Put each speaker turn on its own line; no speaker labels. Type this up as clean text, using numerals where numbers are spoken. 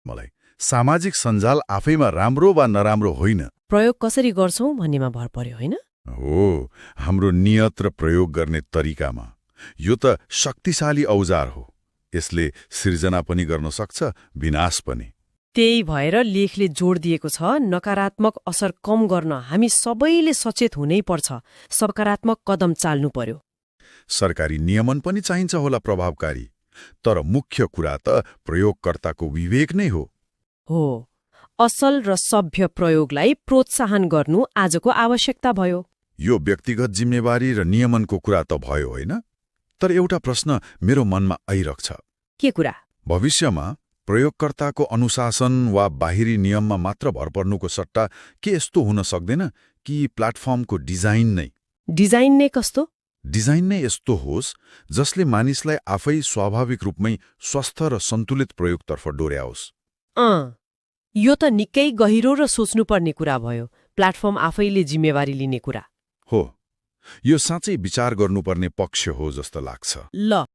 मलाई सामाजिक सञ्जाल आफैमा राम्रो वा नराम्रो होइन।
प्रयोग कसरी गर्छौं भन्नेमा भर पर्यो होइन?
हो, हाम्रो नियत र प्रयोग गर्ने तरिकामा। यो त शक्तिशाली औजार हो। यसले सिर्जना पनि गर्न सक्छ, विनाश पनि।
त्यही भएर लेखले जोड दिएको छ नकारात्मक असर कम गर्न हामी सबैले सचेत हुनै पर्छ, सकारात्मक कदम चाल्नु पर्यो।
सरकारी नियमन पनि चाहिन्छ होला प्रभावकारी, तर मुख्य कुरा त प्रयोगकर्ताको विवेक नै हो।
हो, असल र सभ्य प्रयोगलाई प्रोत्साहन गर्नु आजको आवश्यकता भयो।
यो व्यक्तिगत जिम्मेवारी र नियमनको कुरा त भयो होइन, तर एउटा प्रश्न मेरो मनमा आइरहन्छ।
के कुरा?
भविष्यमा प्रयोगकर्ताको अनुशासन वा बाहिरी नियममा मात्र भर पर्नुको सट्टा के यस्तो हुन सक्दैन कि प्लेटफर्मको
डिजाइन नै कस्तो?
डिजाइन नै यस्तो होस् जसले मानिसलाई आफै स्वाभाविक रूपमै स्वस्थ र सन्तुलित प्रयोगतर्फ डोर्याओस्।
यो त निकै गहिरो र सोच्नुपर्ने कुरा भयो। प्लेटफर्म आफैले जिम्मेवारी लिने कुरा
हो। यो साँच्चै विचार गर्नुपर्ने पक्ष हो जस्तो लाग्छ।
ल